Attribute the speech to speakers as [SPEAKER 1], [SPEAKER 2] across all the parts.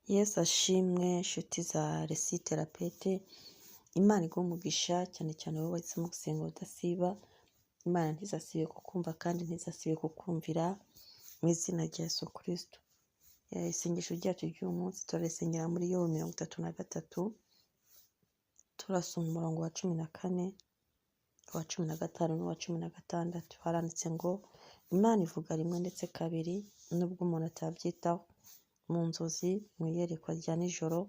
[SPEAKER 1] Yesu ashimwe nshuti za Resi Therapeutic, Imana iguhe umugisha cyane cyane wowe wahisemo gusenga udasiba. Imana ntizasibe kukumva kandi ntizasibe kukumvira mu izina rya Yesu Kristo. Isengesho ryacu ry'uyu munsi turarisengera muri Yobu 33, turasoma umurongo wa 14, uwa 15 n'uwa 16. Haranditse ngo: "Imana ivuga rimwe ndetse kabiri, nubwo umuntu atabyitaho, mu nzozi, mu iyerekwa rya nijoro,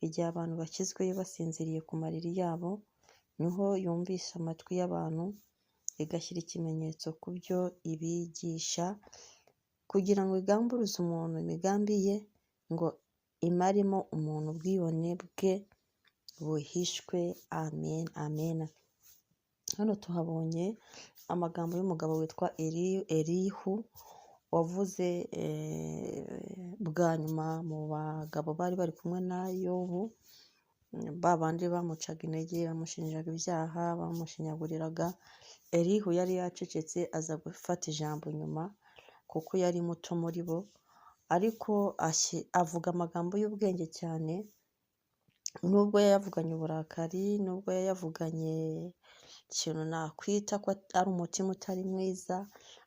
[SPEAKER 1] igihe abantu bashyizweyo basinziriye ku mariri yabo, niho yumvisha amatwi y'abantu, igashyira ikimenyetso ku byo ibigisha, kugira ngo igamburuze umuntu imigambi ye, ngo imaremo umuntu ubwibone bwe buhishwe." Amen, amen. Hano tuhabonye amagambo y'umugabo witwa Elihu, wavuze bwa nyuma mu bagabo bari bari kumwe na Yobu, ba bandi bamucaga intege, bamushinjaga ibyaha, bamushinyaguriraga. Elihu yari yacecetse, aza gufata ijambo nyuma kuko yari muto muri bo, ariko avuga amagambo y'ubwenge cyane, nubwo yayavuganye uburakari, nubwo yayavuganye ikintu nakwita ko ari umutima utari mwiza.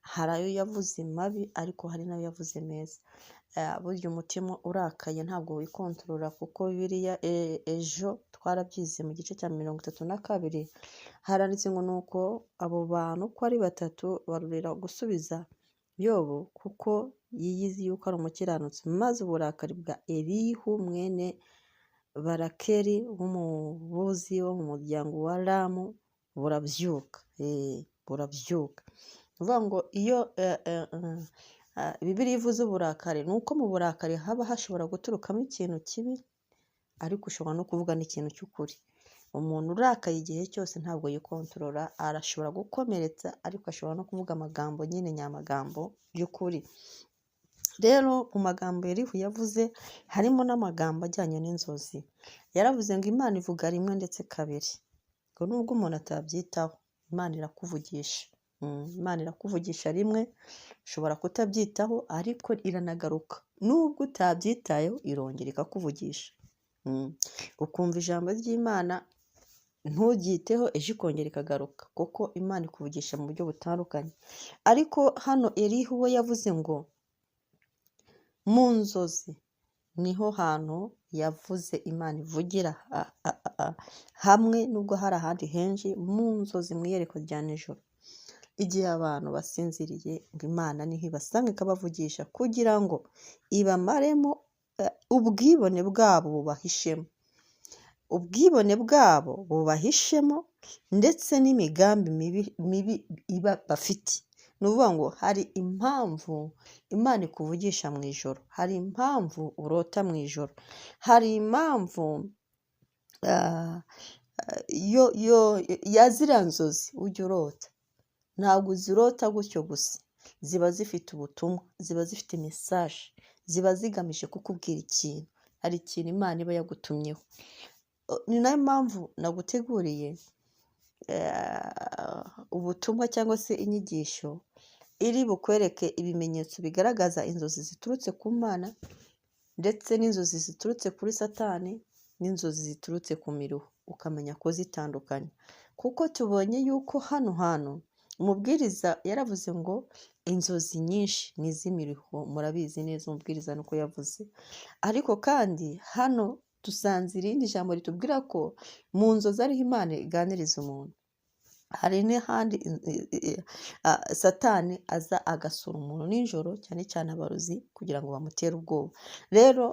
[SPEAKER 1] Hari ayo yavuze mabi, ariko hari n'ayo yavuze meza. Burya umutima urakaye ntabwo wikontorora, kuko biriya ejo twarabyize mu gice cya 32, haranditse ngo: "Nuko abo bantu uko ari batatu barurira gusubiza Yobu, kuko yiyizi yuko ari umukiranutsi. Maze uburakari bwa Elihu mwene Barakeri w'Umubuzi wo mu muryango wa Ramu burabyuka." Burabyuka. Ni ukuvuga ngo iyo Bibiliya ivuze uburakari, ni uko mu burakari haba hashobora guturukamo ikintu kibi, ariko ushobora no kuvuga n'ikintu cy'ukuri. Umuntu urakaye igihe cyose ntabwo yikontorora, arashobora gukomeretsa, ariko ashobora no kuvuga amagambo nyine nyamagambo y'ukuri. Rero mu magambo Elihu yavuze harimo n'amagambo ajyanye n'inzozi. Yaravuze ngo: "Imana ivuga rimwe ndetse kabiri," ngo nubwo umuntu atabyitaho, Imana irakuvugisha. Imana irakuvugisha rimwe, ushobora kutabyitaho, ariko iranagaruka. Nubwo utabyitayeho, irongera ikakuvugisha. Ukumva ijambo ry'Imana nturyiteho, ejo ikongera ikagaruka, kuko Imana ikuvugisha mu buryo butandukanye. Ariko hano Elihu we yavuze ngo mu nzozi niho hantu yavuze Imana ivugira hamwe, nubwo hari ahandi henshi, mu nzozi, mu iyerekwa rya nijoro, igihe abantu basinziriye, ngo Imana niho ibasanga ikabavugisha kugira ngo ibamaremo ubwibone bwabo bubahishemo, ubwibone bwabo bubahishemo, ndetse n'imigambi mibi mibi iba bafite. Ni ukuvuga ngo hari impamvu Imana ikuvugisha mu ijoro, hari impamvu urota mu ijoro, hari impamvu yo ya ziriya nzozi ujya urota. Ntabwo uzirota gutyo gusa, ziba zifite ubutumwa, ziba zifite message, ziba zigamije kukubwira ikintu. Hari ikintu Imana iba yagutumyeho. Ni nayo mpamvu naguteguriye ubutumwa cyangwa se inyigisho iri bukwereke ibimenyetso bigaragaza inzozi ziturutse ku Mana, ndetse n'inzozi ziturutse kuri Satani, n'inzozi ziturutse ku miruho, ukamenya kuzitandukanya. Kuko tubonye yuko hano hantu umubwiriza yaravuze ngo inzozi nyinshi ni iz'imiruho. Murabizi neza, umubwiriza nuko yavuze. Ariko kandi hano dusanze irindi jambo ritubwira ko mu nzozi ariho Imana iganiriza umuntu. Hari n'ahandi Satani aza agasura umuntu nijoro, cyane cyane abarozi, kugira ngo bamutere ubwoba. Rero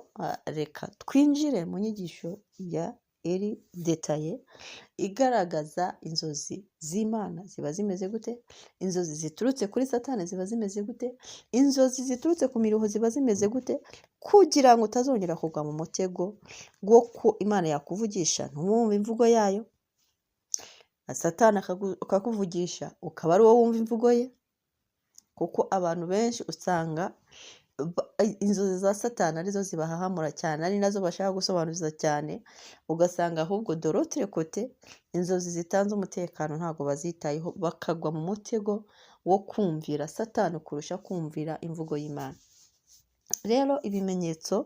[SPEAKER 1] reka twinjire mu nyigisho ya eri détaillé igaragaza inzozi z'Imana ziba zimeze gute, inzozi ziturutse kuri Satani ziba zimeze gute, inzozi ziturutse ku miruho ziba zimeze gute, kugira ngo utazongera kugwa mu mutego wo ko Imana yakuvugisha ntiwumve imvugo yayo, Satani akakuvugisha ukaba ari wowe wumva imvugo ye. Kuko abantu benshi usanga inzozi za Satani arizo zibahahamura cyane, ari nazo bashaka gusobanuza cyane, ugasanga ahubwo de l'autre côté inzozi zitanze umutekano ntabwo bazitayeho, bakagwa mu mutego wo kumvira Satani kurusha kumvira imvugo y'Imana. Rero ibimenyetso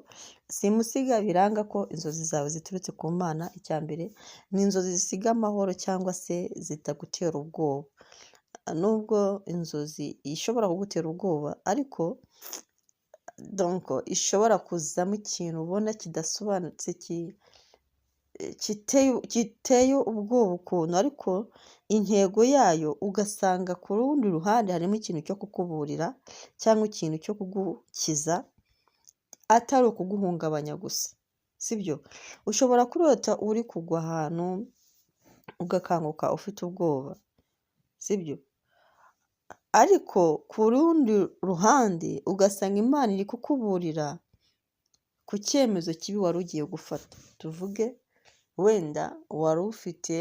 [SPEAKER 1] simusiga biranga ko inzozi zawe ziturutse ku Mana, icya mbere ni inzozi zisiga amahoro cyangwa se zitagutera ubwoba. Nubwo inzozi ishobora kugutera ubwoba, ariko donc ishobora kuzamo ikintu ubona kidasobanutse, giteye ubwoba ukuntu, ariko intego yayo ugasanga ku rundi ruhande harimo ikintu cyo kukuburira cyangwa ikintu cyo kugukiza, atari ukuguhungabanya gusa, sibyo? Ushobora kurota uri kugwa ahantu ugakanguka ufite ubwoba, sibyo? Ariko ku rundi ruhande ugasanga Imana iri kukuburira ku cyemezo kibi wari ugiye gufata. Tuvuge wenda wari ufite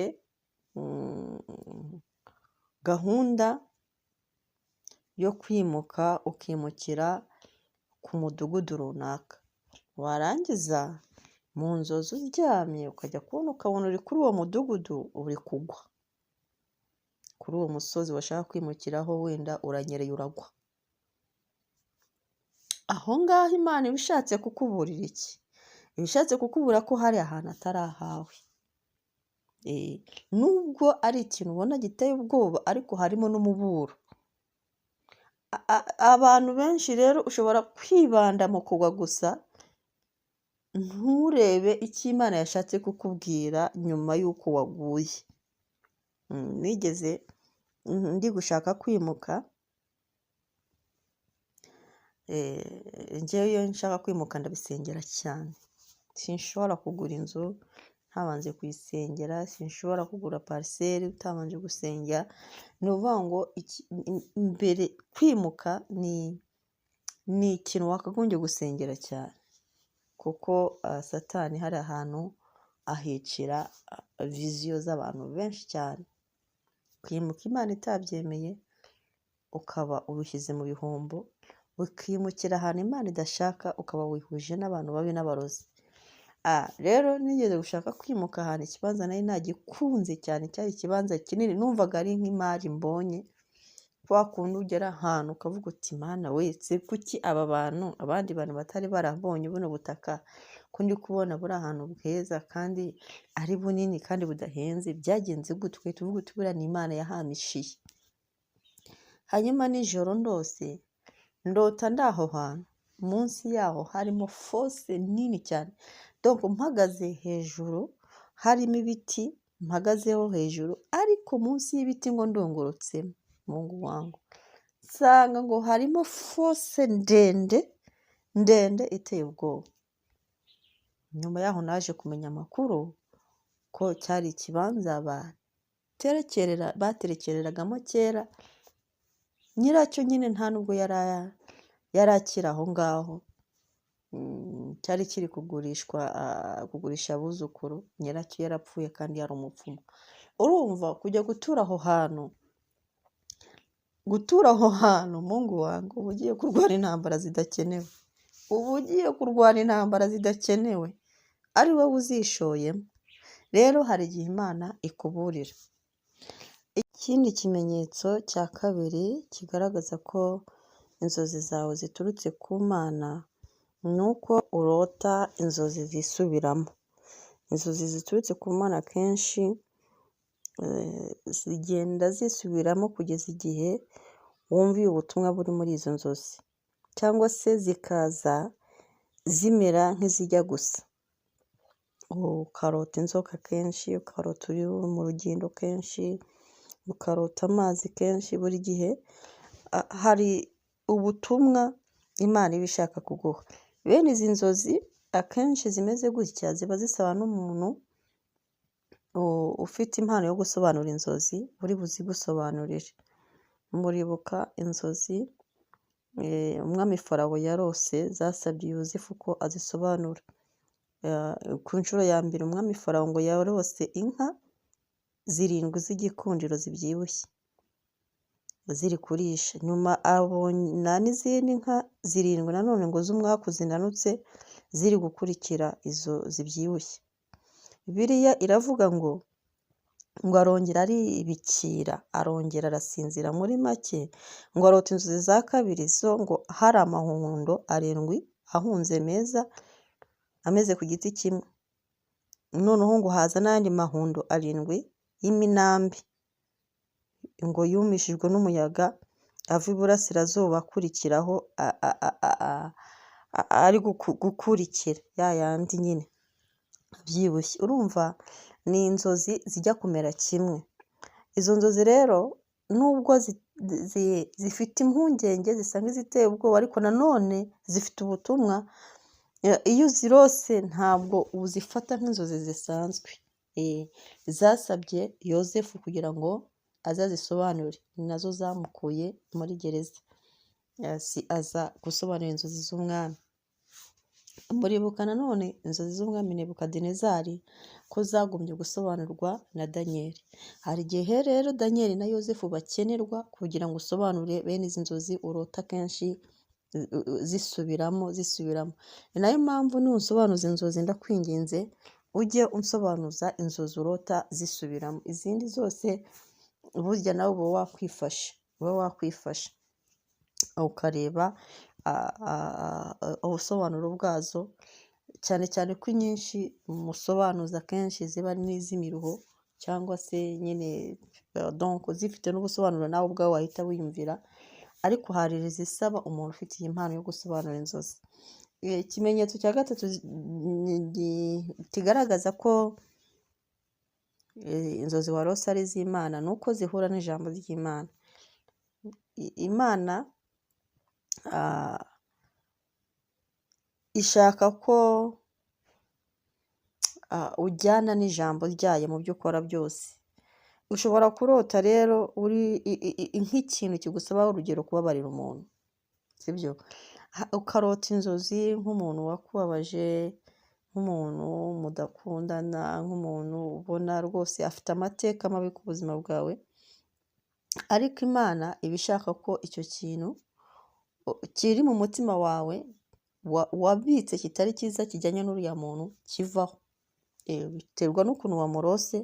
[SPEAKER 1] gahunda yo kwimuka, ukimukira ku mudugudu runaka, warangiza mu nzozi uryamye ukajya kubona ukabona uri kuri uwo mudugudu uri kugwa kuri uwo musozi washaka kwimukiraho, wenda uranyereye uragwa. Aho ngaho Imana iba ishatse kukuburira iki? Iba ishatse kukubura ko hari ahantu atari ahawe. Nubwo ari ikintu ubona giteye ubwoba, ariko harimo n'umuburo. Abantu benshi rero ushobora kwibanda mu kugwa gusa, nturebe icyo Imana yashatse kukubwira nyuma y'uko waguye. Nigeze ndi gushaka kwimuka, njyewe iyo nshaka kwimuka ndabisengera cyane. Sinshobora kugura inzu ntabanje kuyisengera, sinshobora kugura parcelle utabanje gusengera. Ni ukuvuga ngo mbere kwimuka ni ikintu wakagombye gusengera cyane, kuko Satani hari ahantu ahicira vision z'abantu benshi cyane. Kwimuka Imana itabyemeye ukaba ubishyize mu bihombo, ukimukira ahantu Imana idashaka ukaba wihuje n'abantu babi n'abarozi. Rero nigeze gushaka kwimuka ahantu, ikibanza nari nagikunze cyane, cyari ikibanza kinini, numvaga ari nk'imari mbonye. Kwa kundi ugera ahantu ukavuga uti: "Mana we, se kuki aba bantu, abandi bantu batari barabonye buno butaka, ko ndi kubona buri ahantu heza kandi ari bunini kandi budahenze, byagenze gute?" Ugahita uvuga uti: "Buriya ni Imana yahampishiye." Hanyuma nijoro ndose, ndota ndi aho hantu, munsi yaho harimo fosse nini cyane, donc mpagaze hejuru harimo ibiti mpagazeho hejuru, ariko munsi y'ibiti ngo ndungurutsemo, Mungu wangu, nsanga ngo harimo fosse ndende ndende iteye ubwoba. Nyuma yaho naje kumenya amakuru ko cyari ikibanza baterekereragamo kera, nyiracyo nyine nta nubwo yari akiri aho ngaho, cyari kiri kugurishwa, kugurisha abuzukuru, nyiracyo yarapfuye kandi yari umupfumu. Urumva kujya gutura aho hantu, gutura aho hantu, Mungu wangu, uba ugiye kurwana intambara zidakenewe, uba ugiye kurwana intambara zidakenewe, ari wowe uzishoyemo. Rero hari igihe Imana ikuburira. Ikindi kimenyetso cya kabiri kigaragaza ko inzozi zawe ziturutse ku Mana, ni uko urota inzozi zisubiramo. Inzozi ziturutse ku Mana akenshi zigenda zisubiramo kugeza igihe wumviye ubutumwa buri muri izo nzozi, cyangwa se zikaza zimera nk'izijya gusa. Ukarota inzoka kenshi, ukarota uri mu rugendo kenshi, ukarota amazi kenshi, buri gihe hari ubutumwa Imana iba ishaka kuguha. Bene izi nzozi akenshi zimeze gutya ziba zisaba n'umuntu ufite impano yo gusobanura inzozi uri buzigusobanurire. Muribuka inzozi umwami Farawo yarose zasabye Yozefu ko azisobanura. Ku nshuro ya mbere umwami Farawo ngo yarose inka zirindwi z'igikundiro zibyibushye ziri kurisha, nyuma abona n'izindi nka zirindwi nanone ngo z'umwaku zinanutse ziri gukurikira izo zibyibushye. Bibiliya iravuga ngo arongera aribikira, arongera arasinzira, muri make ngo arota inzozi za kabiri zo ngo hari amahundo arindwi ahunze meza ameze ku giti kimwe. Noneho ngo haza n'ayandi mahundo arindwi y'iminambi ngo yumishijwe n'umuyaga ava iburasirazuba akurikiraho ari gukurikira ya yandi nyine abyibushye. Urumva ni inzozi zijya kumera kimwe. Izo nzozi rero nubwo zifite impungenge zisa nk'iziteye ubwoba, ariko nanone zifite ubutumwa. Iyo uzirose ntabwo uzifata nk'inzozi zisanzwe. Zasabye Yozefu kugira ngo aze azisobanure, ni nazo zamukuye muri gereza, aza gusobanura inzozi z'umwami. Muribuka nanone inzozi z'umwami Nebukadinezari ko zagombye gusobanurwa na Daniyeli. Hari igihe rero Daniyeli na Yozefu bakenerwa kugira ngo usobanure bene izi nzozi urota kenshi zisubiramo zisubiramo. Ni nayo mpamvu nunsobanuza inzozi ndakwinginze ujye unsobanuza inzozi urota zisubiramo, izindi zose burya nawe uba wakwifasha, uba wakwifasha ukareba ubusobanuro bwazo, cyane cyane ko inyinshi musobanuza kenshi ziba ari n'iz'imiruho cyangwa se nyine donc zifite n'ubusobanuro nawe ubwawe wahita wiyumvira, ariko hari izisaba umuntu ufite iyi mpano yo gusobanura inzozi. Ikimenyetso cya gatatu kigaragaza ko inzozi warose ari iz'Imana ni uko zihura n'ijambo ry'Imana. Imana ishaka ko ujyana n'ijambo ryayo mu byo ukora byose. Ushobora kurota rero uri nk'ikintu kigusaba urugero kubabarira umuntu, sibyo? Ukarota inzozi nk'umuntu wakubabaje, nk'umuntu mudakundana, nk'umuntu ubona rwose afite amateka mabi ku buzima bwawe, ariko Imana iba ishaka ko icyo kintu kiri mu mutima wawe wabitse kitari cyiza kijyanye n'uriya muntu kivaho. Biterwa n'ukuntu wamurose,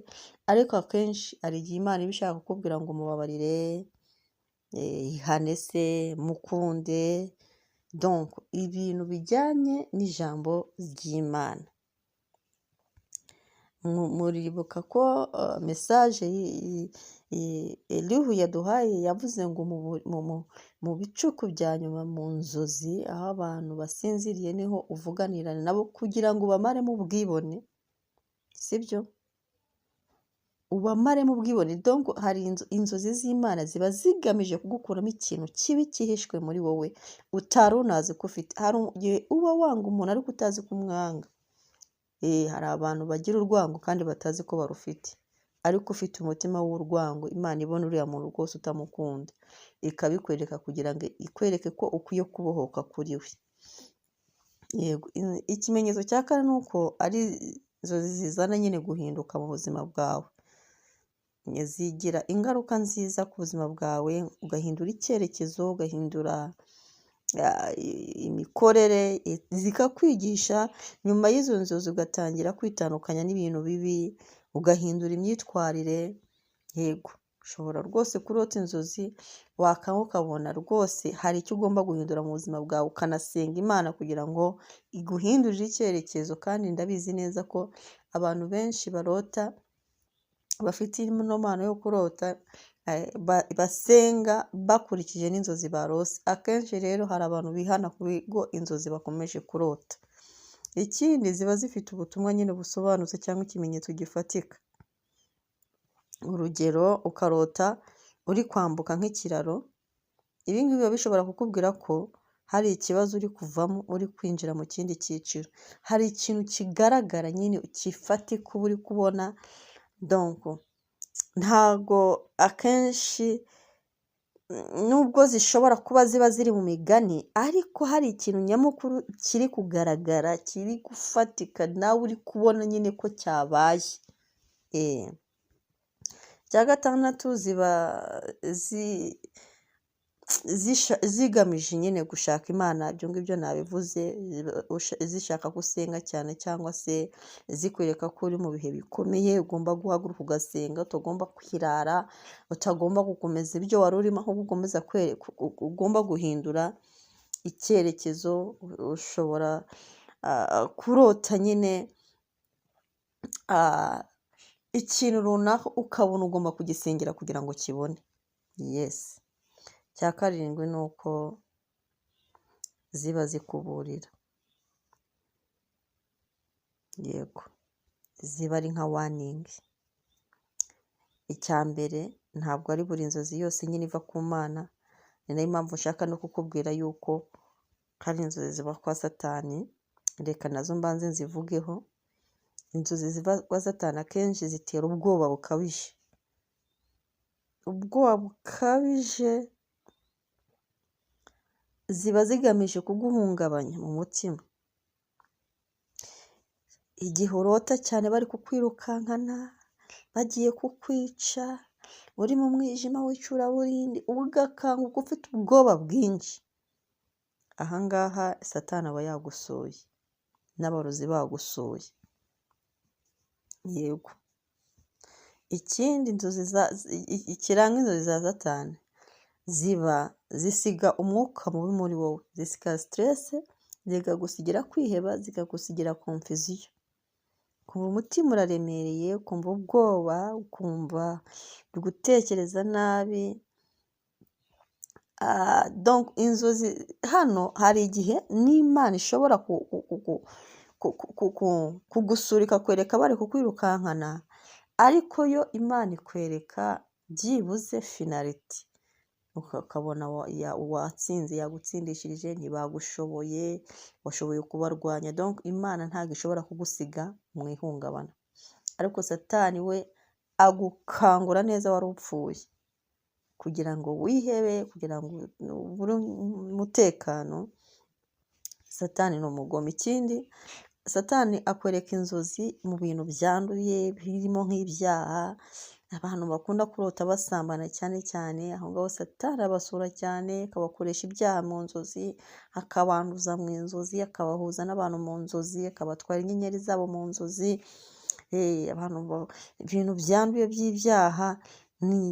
[SPEAKER 1] ariko akenshi hari igihe Imana iba ishaka kukubwira ngo mubabarire, ihane se, mukunde, donc ibintu bijyanye n'ijambo ry'Imana. Muribuka ko message Elihu yaduhaye yavuze ngo mu bicuku bya nyuma mu nzozi aho abantu basinziriye niho uvuganira nabo kugira ngo ubamaremo ubwibone, sibyo? Ubamaremo ubwibone. Donc hari inzozi z'Imana ziba zigamije kugukuramo ikintu kibi cyihishwe muri wowe utari unazi ko ufite. Hari igihe uba wanga umuntu ariko utazi ko umwanga. Hari abantu bagira urwango kandi batazi ko barufite, ariko ufite umutima w'urwango Imana ibona uriya muntu rwose utamukunda, ikabikwereka kugira ngo ikwereke ko ukwiye kubohoka kuri we. Yego, ikimenyetso cya kane ni uko ari inzozi zizana nyine guhinduka mu buzima bwawe. Zigira ingaruka nziza ku buzima bwawe, ugahindura icyerekezo, ugahindura imikorere, zikakwigisha. Nyuma y'izo nzozi ugatangira kwitandukanya n'ibintu bibi, ugahindura imyitwarire. Yego, ushobora rwose kurota inzozi wakanguka ukabona rwose hari icyo ugomba guhindura mu buzima bwawe, ukanasenga Imana kugira ngo iguhindurire icyerekezo. Kandi ndabizi neza ko abantu benshi barota bafite ino mpano yo kurota basenga bakurikije n'inzozi barose. Akenshi rero hari abantu bihana kubwo inzozi bakomeje kurota. Ikindi ziba zifite ubutumwa nyine busobanutse cyangwa ikimenyetso gifatika. Urugero ukarota uri kwambuka nk'ikiraro, ibi ngibi biba bishobora kukubwira ko hari ikibazo uri kuvamo uri kwinjira mu kindi cyiciro. Hari ikintu kigaragara nyine gifatika uba uri kubona, donc ntago akenshi nubwo zishobora kuba ziba ziri mu migani, ariko hari ikintu nyamukuru kiri kugaragara kiri gufatika nawe uri kubona nyine ko cyabaye. Icya gatandatu ziba zigamije nyine gushaka Imana, ibyo ngibyo nabivuze, zishaka ko usenga cyane cyangwa se zikwereka ko uri mu bihe bikomeye, ugomba guhaguruka ugasenga, utagomba kwirara, utagomba gukomeza ibyo wari urimo, ahubwo ugomba guhindura. icyerekezo, ushobora kurota nyine ikintu runaka ukabona ugomba kugisengera kugira ngo ukibone. Yes. Icya karindwi ni uko ziba zikuburira. Yego, ziba ari nka warning. Icya mbere, ntabwo ari buri nzozi yose nyine iva ku Mana, ni nayo mpamvu nshaka no kukubwira yuko hari inzozi ziva kwa Satani, reka nazo mbanze nzivugeho. Inzozi ziva kwa Satani akenshi zitera ubwoba bukabije, ubwoba bukabije, ziba zigamije kuguhungabanya mu mutima. Igihe urota cyane bari kukwirukankana, bagiye kukwica, uri mu mwijima w'icuraburindi, ugakanguka ufite ubwoba bwinshi, aha ngaha Satani aba yagusuye n'abarozi bagusuye. Yego. Ikindi inzozi ikiranga inzozi za Satani, ziba zisiga umwuka mubi muri wowe, zisiga stress, zikagusigira kwiheba, zikagusigira confusion. Ukumva umutima uraremereye, ukumva ubwoba, ukumva uri gutekereza nabi. Donc inzozi hano hari igihe n'Imana ishobora kugusura ikakwereka bari kukwirukankana, ariko yo Imana ikwereka byibuze finalité, ukabona watsinze, yagutsindishirije, ntibagushoboye, washoboye kubarwanya. Donc Imana ntabwo ishobora kugusiga mu ihungabana, ariko Satani we agukangura neza wari upfuye kugira ngo wihebe, kugira ngo ubure umutekano. Satani ni umugome. Ikindi, Satani akwereka inzozi mu bintu byanduye birimo nk'ibyaha, abantu bakunda kurota basambana cyane cyane, aho ngaho Satani arabasura cyane, akabakoresha ibyaha mu nzozi, akabanduza mu nzozi, akabahuza n'abantu mu nzozi, akabatwara inyenyeri zabo mu nzozi, abantu ibintu byanduye by'ibyaha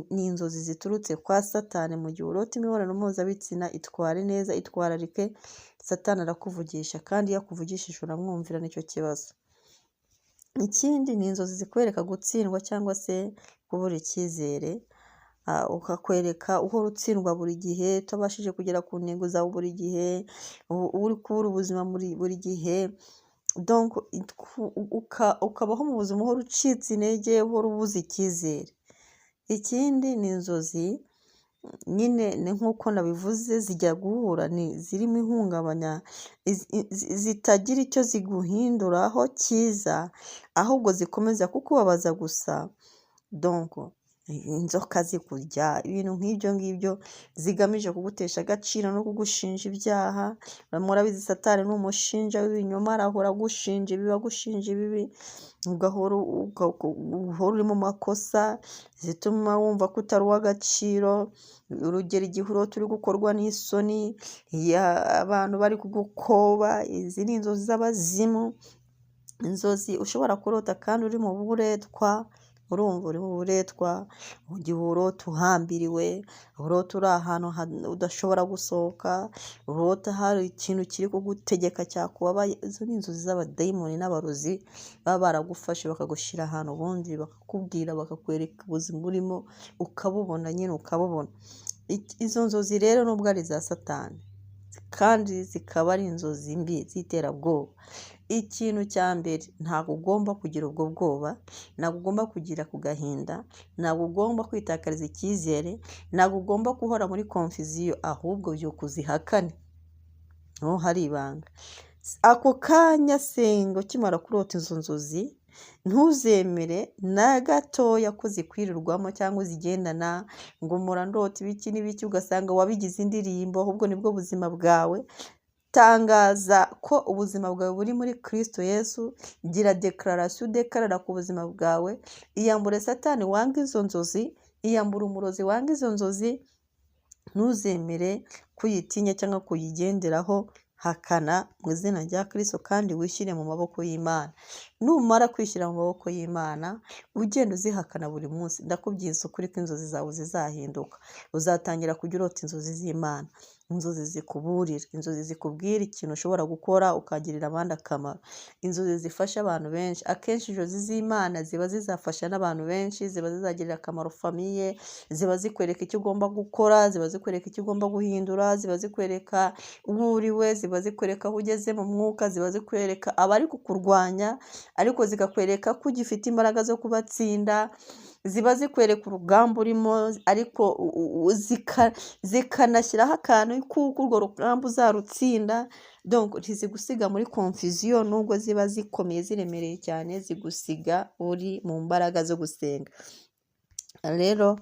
[SPEAKER 1] ni inzozi ziturutse kwa Satani. Mu gihe urota imibonano mpuzabitsina, itware neza, itwararike, Satani arakuvugisha, kandi iyo akuvugishije uramwumvira, nicyo kibazo. Ikindi ni inzozi zikwereka gutsindwa cyangwa se kubura icyizere, ukakwereka uhora utsindwa buri gihe, utabashije kugera ku ntego zawe buri gihe, uri kubura ubuzima buri gihe, donc ukabaho mu buzima uhora ucitse intege, uhora ubuze icyizere. Ikindi ni inzozi nyine ni nk'uko nabivuze, zijya guhura, ni zirimo ihungabanya, zitagira icyo ziguhinduraho cyiza, ahubwo zikomeza kukubabaza gusa, donc inzoka zikurya, ibintu nk'ibyo ngibyo zigamije kugutesha agaciro no kugushinja ibyaha. Murabizi, Satani ni umushinja w'ibinyoma, arahora agushinja ibibi, agushinja ibibi, ugahora uri mu makosa, zituma wumva ko utari uw'agaciro. Urugero, igihe urota uri gukorwa n'isoni, abantu bari kugukoba, izi ni inzozi z'abazimu. Inzozi ushobora kurota kandi uri mu buretwa, urumva uri mu buretwa, igihe urota uhambiriwe, urota uri ahantu udashobora gusohoka, urota hari ikintu kiri kugutegeka cyakubabaye, izo ni inzozi z'abadayimoni n'abarozi baba baragufashe bakagushyira ahantu, ubundi bakakubwira, bakakwereka ubuzima urimo, ukabubona nyine, ukabubona. Izo nzozi rero nubwo ari iza Satani kandi zikaba ari inzozi mbi z'iterabwoba, ikintu cya mbere, ntabwo ugomba kugira ubwo bwoba, ntabwo ugomba kugira ku gahinda, ntabwo ugomba kwitakariza icyizere, ntabwo ugomba guhora muri confusion, ahubwo byuka uzihakane. Niho hari ibanga. Ako kanya senga ukimara kurota izo nzozi, ntuzemere na gatoya ko zikwirirwamo cyangwa uzigendana ngo mpora ndota ibiki n'ibiki, ugasanga wabigize indirimbo, ahubwo nibwo buzima bwawe. Tangaza ko ubuzima bwawe buri muri Kristo Yesu, gira déclaration udekarara ku buzima bwawe, iyambure Satani wanga izo nzozi, iyambure umurozi wanga izo nzozi, ntuzemere kuyitinya cyangwa kuyigenderaho, hakana mu izina rya Kristo kandi wishyire mu maboko y'Imana. Numara kwishyira mu maboko y'Imana, ugenda uzihakana buri munsi, ndakubwiza ukuri ko inzozi zawe zizahinduka. Uzatangira kujya urota inzozi z'Imana. Inzozi zikuburira, inzozi zikubwira ikintu ushobora gukora ukagirira abandi akamaro, inzozi zifasha abantu benshi. Akenshi inzozi z'Imana ziba zizafasha n'abantu benshi, ziba zizagirira akamaro famille, ziba zikwereka icyo ugomba gukora, ziba zikwereka icyo ugomba guhindura, ziba zikwereka uwo uriwe, ziba zikwereka aho ugeze mu mwuka, ziba zikwereka abari kukurwanya, ariko zikakwereka ko ugifite imbaraga zo kubatsinda, ziba zikwereka urugamba urimo, ariko zikanashyiraho akantu k'uko urwo rugamba uzarutsinda. Donc ntizigusiga muri confusion, nubwo ziba zikomeye ziremereye cyane, zigusiga uri mu mbaraga zo gusenga. Rero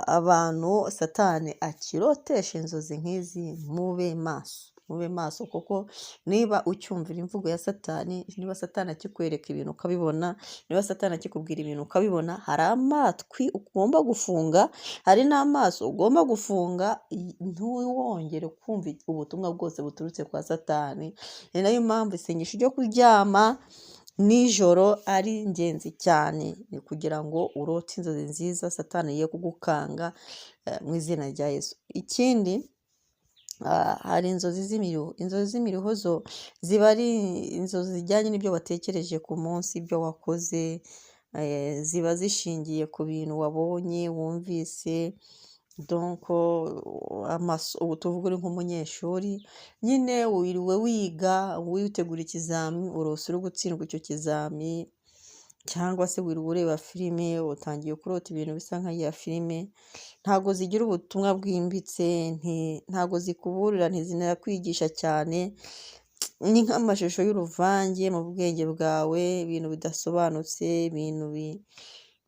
[SPEAKER 1] abantu Satani akirotesha inzozi nk'izi, mube maso, mube maso, kuko niba ucyumvira imvugo ya Satani, niba Satani akikwereka ibintu ukabibona, niba Satani akikubwira ibintu ukabibona, hari amatwi ugomba gufunga, hari n'amaso ugomba gufunga, ntiwongere kumva ubutumwa bwose buturutse kwa Satani. Ni nayo mpamvu isengesho ryo kuryama nijoro ari ingenzi cyane, ni kugira ngo urote inzozi nziza, Satani ye kugukanga, mu izina rya Yesu. Ikindi, hari inzozi z'imiruho. Inzozi z'imiruho zo ziba ari inzozi zijyanye n'ibyo watekereje ku munsi, ibyo wakoze, ziba zishingiye ku bintu wabonye, wumvise. Donc ubu tuvuge uri nk'umunyeshuri nyine, wiriwe wiga witegura ikizami, urose uri gutsindwa icyo kizami, cyangwa se wiriwe ureba filime, utangiye kurota ibintu bisa nka filime. Ntabwo zigira ubutumwa bwimbitse, ntabwo zikuburira, ntizinakwigisha cyane, ni nk'amashusho y'uruvange mu bwenge bwawe, ibintu bidasobanutse, ibintu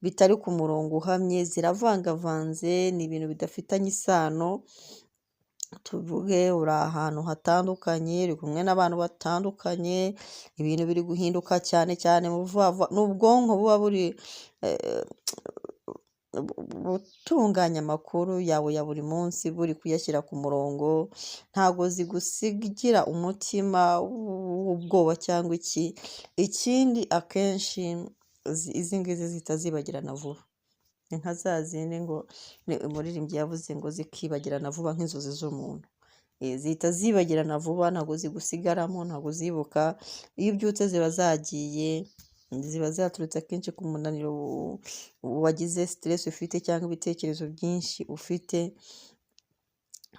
[SPEAKER 1] bitari ku murongo uhamye, ziravangavanze, ni ibintu bidafitanye isano. Tuvuge uri ahantu hatandukanye, uri kumwe n'abantu batandukanye, ibintu biri guhinduka cyane cyane mu vuba vuba, ni ubwonko buba buri butunganya amakuru yawe ya buri munsi, buri kuyashyira ku murongo. Ntabwo zigusigira umutima w'ubwoba cyangwa iki. Ikindi, akenshi izi ngizi zihita zibagirana vuba, ni nka za zindi ngo umuririmbyi yavuze ngo zikibagirana vuba nk'inzozi z'umuntu. Zihita zibagirana vuba, ntabwo zigusigaramo, ntabwo uzibuka, iyo ubyutse ziba zagiye. Ziba zaturutse akenshi ku munaniro wagize, stress ufite cyangwa ibitekerezo byinshi ufite.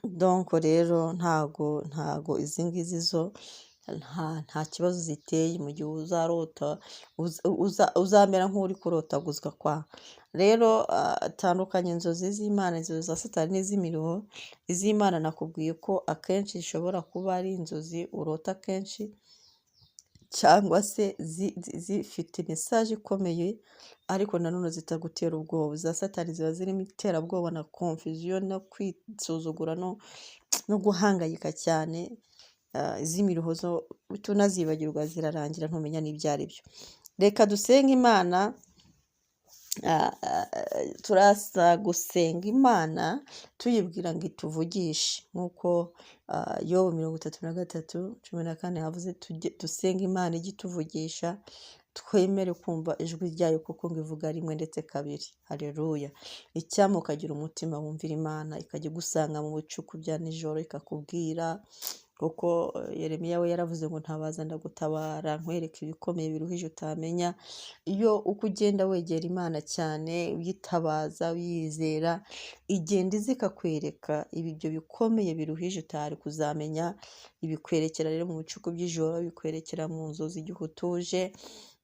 [SPEAKER 1] Donc rero ntago izi ngizi zo nta kibazo ziteye mu gihe uzarota, uzamera nk'uri kurotaguzwa kwa. Rero tandukanya inzozi z'Imana, inzozi za Satani n'iz'imiruho. Iz'Imana nakubwiye ko akenshi zishobora kuba ari inzozi urota kenshi, cyangwa se zifite message ikomeye, ariko nanone zitagutera ubwoba. Iza Satani ziba zirimo iterabwoba na confusion no kwisuzugura no guhangayika cyane. Iz'imiruho zo tunazibagirwa, zirarangira, ntumenya n'ibyo ari byo. Reka dusenge Imana. Turasa gusenga Imana tuyibwira ngo ituvugishe, nk'uko Yobu 33:14 havuze dusenge Imana ijye ituvugisha, twemere kumva ijwi ryayo, kuko ngo ivuga rimwe ndetse kabiri. Hareruya! Icyampa ukagira umutima wumvira Imana, ikajya igusanga mu bicuku bya nijoro ikakubwira, kuko Yeremiya we yaravuze ngo ntabaza ndagutabara, nkwereke ibikomeye biruhije utamenya. Iyo uko ugenda wegera Imana cyane, uyitabaza, uyizera, igenda iza ikakwereka ibyo bikomeye biruhije utari kuzamenya. Ibikwerekera rero mu bicuku by'ijoro, ibikwerekera mu nzozi igihe utuje,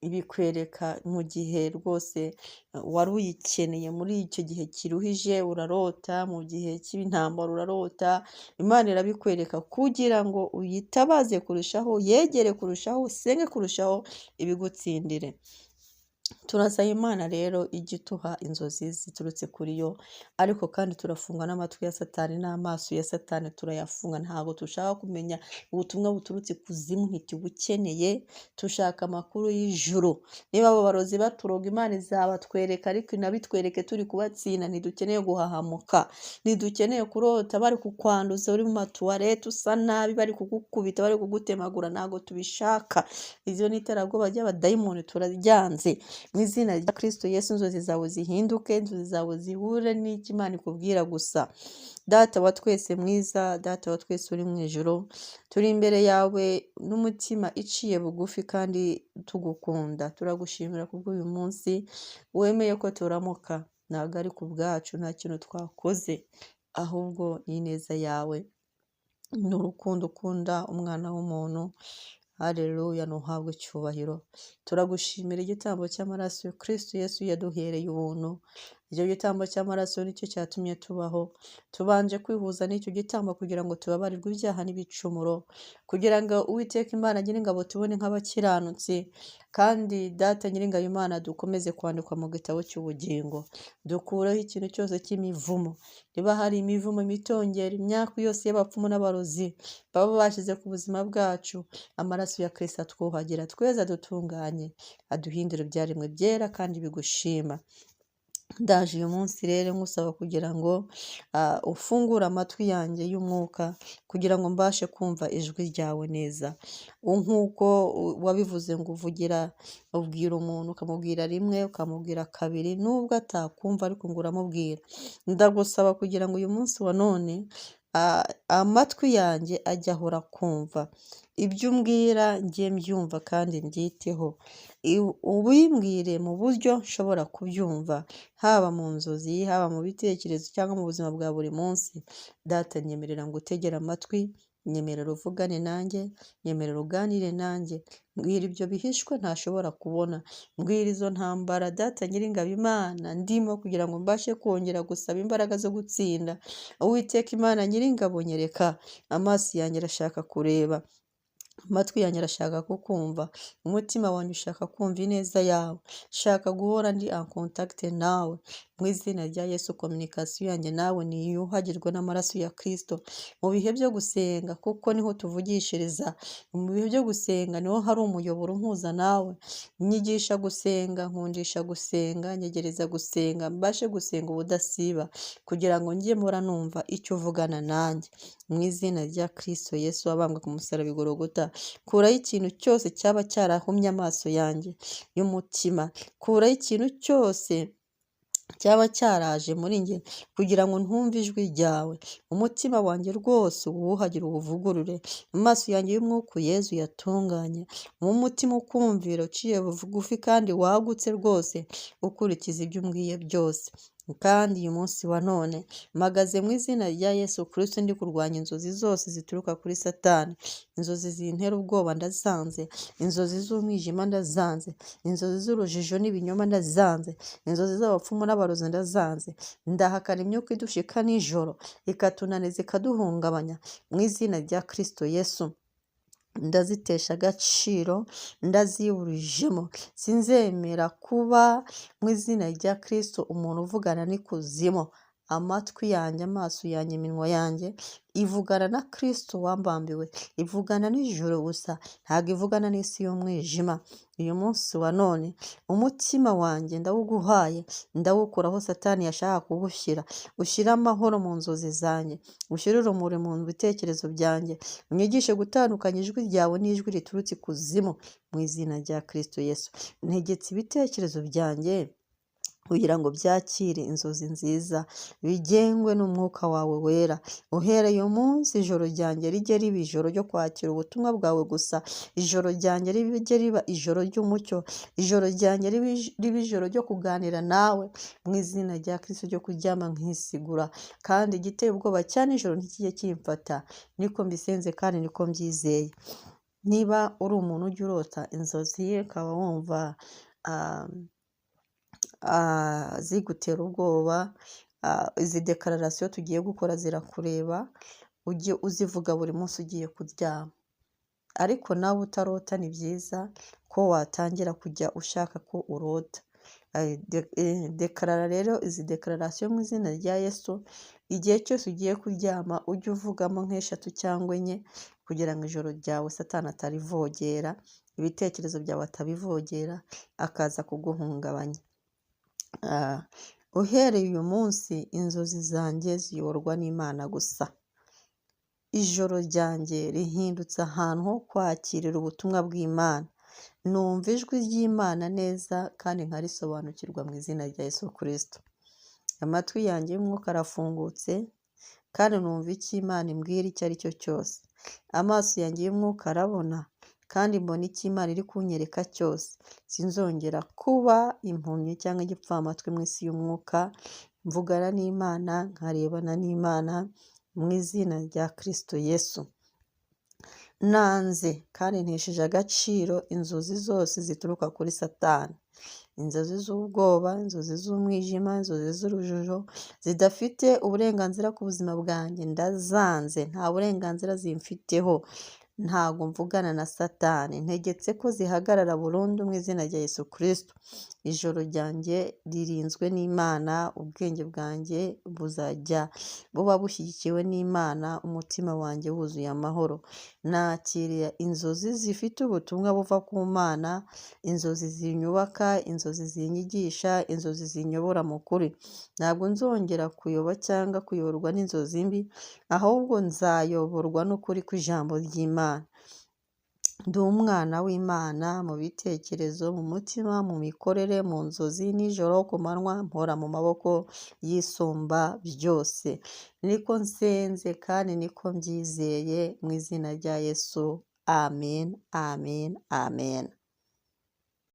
[SPEAKER 1] ibikwereka mu gihe rwose wari uyikeneye. Muri icyo gihe kiruhije urarota, mu gihe cy'intambara urarota, Imana irabikwereka kugira ngo uyitabaze kurushaho, yegere kurushaho, usenge kurushaho, ibigutsindire. Turasaba Imana rero ijye ituha inzozi ziturutse kuri yo, ariko kandi turafunga n'amatwi ya Satani n'amaso ya Satani turayafunga. Ntabwo dushaka kumenya ubutumwa buturutse ikuzimu, ntitubukeneye, dushaka amakuru y'ijuru. Niba abo barozi baturoga, Imana izabatwereka, ariko inabitwereke turi kubatsinda. Ntidukeneye guhahamuka, ntidukeneye kurota bari kukwanduza uri mu matuwarete usa nabi, bari kugukubita, bari kugutemagura, ntabwo tubishaka. Izo ni iterabwoba ry'abadayimoni, turaryanze. Mu izina rya Kristo Yesu, inzozi zawe zihinduke, inzozi zawe zihure n'icyo Imana ikubwira gusa. Data wa twese mwiza, Data wa twese uri mu ijuru, turi imbere yawe n'umutima iciye bugufi kandi tugukunda. Turagushimira kubw'uyu munsi wemeye ko turamuka. Ntabwo ari ku bwacu, nta kintu twakoze, ahubwo ni ineza yawe, ni urukundo ukunda umwana w'umuntu. Haleluya, ntuhabwe icyubahiro. Turagushimira igitambo cy'amaraso Kristo Yesu yaduhereye ubuntu. Icyo gitambo cy'amaraso nicyo cyatumye tubaho. Tubanje kwihuza n'icyo gitambo kugira ngo tubabarirwe ibyaha n'ibicumuro, kugira ngo Uwiteka Imana Nyiringabo tubone nk'abakiranutsi, kandi Data Nyiringabo Imana dukomeze kwandikwa mu gitabo cy'ubugingo. Dukureho ikintu cyose cy'imivumo. Niba hari imivumo, imitongero, imyaku yose y'abapfumu n'abarozi baba bashyize ku buzima bwacu, amaraso ya Kristo atwuhagira, tweze adutunganye, aduhindure ibyaremwe byera kandi bigushima. Ndaje uyu munsi rero nkusaba kugira ngo ufungure amatwi yanjye y'umwuka, kugira ngo mbashe kumva ijwi ryawe neza. Nk'uko wabivuze ngo uvugira, ubwira umuntu ukamubwira rimwe, ukamubwira kabiri, nubwo atakumva ariko ngo uramubwira. Ndagusaba kugira ngo uyu munsi wa none amatwi yanjye ajye ahora kumva ibyo umbwira, njye mbyumva kandi mbyiteho. Ubimbwire mu buryo nshobora kubyumva, haba mu nzozi, haba mu bitekerezo cyangwa mu buzima bwa buri munsi. Data, nyemerera ngo utegere amatwi, nyemerera uvugane nanjye, nyemerera uganire nanjye, mbwira ibyo bihishwe ntashobora kubona, mbwira izo ntambara Data Nyiringabo Imana ndimo kugira ngo mbashe kongera gusaba imbaraga zo gutsinda. Uwiteka Imana Nyiringabo, nyereka, amaso yanjye arashaka kureba, amatwi yanjye arashaka kukumva, umutima wanjye ushaka kumva ineza yawe, shaka guhora ndi en contact nawe. Mu izina rya Yesu, communication yanjye nawe niyuhagirwe n'amaraso ya Kristo mu bihe byo gusenga, kuko niho tuvugishiriza. Mu bihe byo gusenga niho hari umuyoboro umpuza nawe. Nyigisha gusenga, nkundisha gusenga, nyegereza gusenga, mbashe gusenga ubudasiba, kugira ngo njye mpora numva icyo uvugana nanjye. Mu izina rya Kristo Yesu wabambwe ku musaraba i Gologota, kuraho ikintu cyose cyaba cyarahumye amaso yanjye y'umutima, kuraho ikintu cyose cyaba cyaraje muri njye kugira ngo ntumve ijwi ryawe. Umutima wanjye rwose uwuhagire, uwuvugurure, amaso yanjye y'umwuka Yezu yatunganye, mu mutima ukumvira, uciye bugufi kandi wagutse rwose, ukurikiza ibyo umbwiye byose. Kandi uyu munsi wa none mpagaze mu izina rya Yesu Kristo ndi kurwanya inzozi zose zituruka kuri Satani. Inzozi zintera ubwoba ndazanze, inzozi z'umwijima ndazanze, inzozi z'urujijo n'ibinyoma ndazanze, inzozi z'abapfumu n'abarozi ndazanze. Ndahakana imyuka idushika nijoro ikatunaniza, ikaduhungabanya. Mu izina rya Kristo Yesu ndazitesha agaciro, ndaziburijemo. Sinzemera kuba mu izina rya Kristo umuntu uvugana n'ikuzimu. Amatwi yanjye, amaso yanjye, iminwa yanjye ivugana na Kristo wambambiwe, ivugana n'ijuru gusa, ntabwo ivugana n'isi y'umwijima. Uyu munsi wa none umutima wanjye ndawuguhaye, ndawukuraho Satani yashaka kuwushyira. Ushyire amahoro mu nzozi zanjye, ushyire urumuri mu bitekerezo byanjye, unyigishe gutandukanya ijwi ryawe n'ijwi riturutse ikuzimu. Mu izina rya Kristo Yesu ntegetse ibitekerezo byanjye kugira ngo byakire inzozi nziza, bigengwe n'umwuka wawe wera. Uhereye umunsi, ijoro ryanjye rijye riba ijoro ryo kwakira ubutumwa bwawe gusa, ijoro ryanjye rijye riba ijoro ry'umucyo, ijoro ryanjye ribe ijoro ryo kuganira nawe. Mu izina rya Kristo, ryo kuryama nkisigura, kandi igiteye ubwoba cya nijoro ntikijye kimfata. Niko mbisenze kandi niko mbyizeye. Niba uri umuntu ujya urota inzozi ukaba wumva zigutera ubwoba, izi déclaration tugiye gukora zirakureba, ujye uzivuga buri munsi ugiye kuryama. Ariko nawe utarota, ni byiza ko watangira kujya ushaka ko urota. Dekarara rero izi déclaration mu izina rya Yesu. Igihe cyose ugiye kuryama ujye uvugamo nk'eshatu cyangwa enye, kugira ngo ijoro ryawe Satani atarivogera, ibitekerezo byawe atabivogera akaza kuguhungabanya. Uhereye uyu munsi inzozi zanjye ziyoborwa n'Imana gusa. Ijoro ryanjye rihindutse ahantu ho kwakirira ubutumwa bw'Imana. Numva ijwi ry'Imana neza kandi nkarisobanukirwa mu izina rya Yesu Kristo. Amatwi yanjye y'umwuka arafungutse kandi numva icyo Imana imbwira icyo ari cyo cyose. Amaso yanjye y'umwuka arabona kandi mbona icyo Imana iri kunyereka cyose. Sinzongera kuba impumyi cyangwa igipfamatwi mu isi y'umwuka, mvugana n'Imana, nkarebana n'Imana mu izina rya Kristo Yesu. Nanze kandi ntesheje agaciro inzozi zose zituruka kuri Satani. Inzozi z'ubwoba, inzozi z'umwijima, inzozi z'urujijo zidafite uburenganzira ku buzima bwanjye ndazanze, nta burenganzira zimfiteho. Ntago mvugana na Satani, ntegetse ko zihagarara burundu mu izina rya Yesu Kristo. Ijoro ryanjye ririnzwe n'Imana, ubwenge bwanjye buzajya buba bushyigikiwe n'Imana, umutima wanjye wuzuye amahoro. Nakiriye inzozi zifite ubutumwa buva ku Mana, inzozi zinyubaka, inzozi zinyigisha, inzozi zinyobora mu kuri. Ntabwo nzongera kuyoba cyangwa kuyoborwa n'inzozi mbi, ahubwo nzayoborwa n'ukuri kw'ijambo ry'Imana. Ndi umwana w'Imana mu bitekerezo, mu mutima, mu mikorere, mu nzozi, nijoro, ku manywa, mpora mu maboko y'isumba byose. Niko nsenze kandi niko mbyizeye mu izina rya Yesu. Amen, amen, amen.